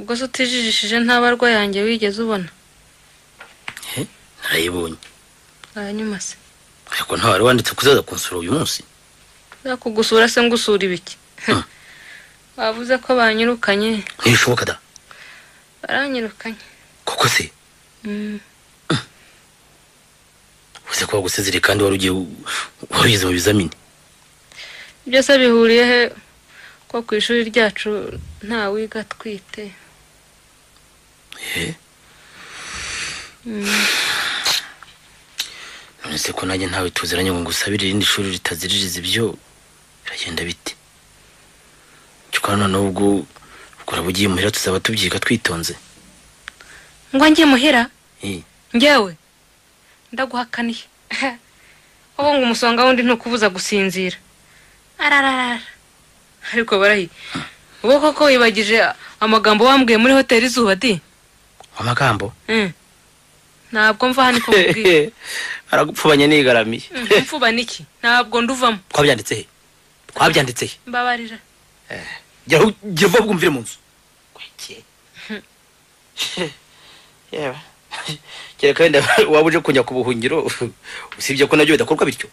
Ubwo se utijijishije nta barwa yanjye wigeze ubona? Narayibonye. Hanyuma se? Ariko nta wari wanditse kuzaza kunsura uyu munsi. Zakugusura se ngusura ibiki? Wavuze ko banyirukanye. Ntibishoboka da. Baranyirukanye. Koko se? Uze ko bagusezereye kandi wari ugiye wari ugeze mu bizamini. Ibyo se bihuriye he ko ku ishuri ryacu nta wiga atwite? None se ko nanjye ntawe tuziranye ngo ngusabire irindi shuri ritaziririza ibyo, biragenda bite? Cyokora noneho ubwo uraba ugiye muhira tuzaba tubyiga twitonze. Ngo njye muhira? Njyewe ndaguhakaniye. Wowe ngo umusonga wundi ntukubuza gusinzira. Arararara. Ariko barahi, ubu koko wibagije amagambo wambwiye muri hoteli Izuba di? Amagambo? Ntabwo mva hano ko mubwiye. Aragupfubanye nigaramiye. Mfubana iki? Ntabwo nduvamo. Twabyanditse he? Twabyanditse he? Mbabarira. Jya vuba bwumvire mu nzu. Yewe. Kereka wenda waba uje kujya ku buhungiro, usibye ko nabyo bidakorwa bityo.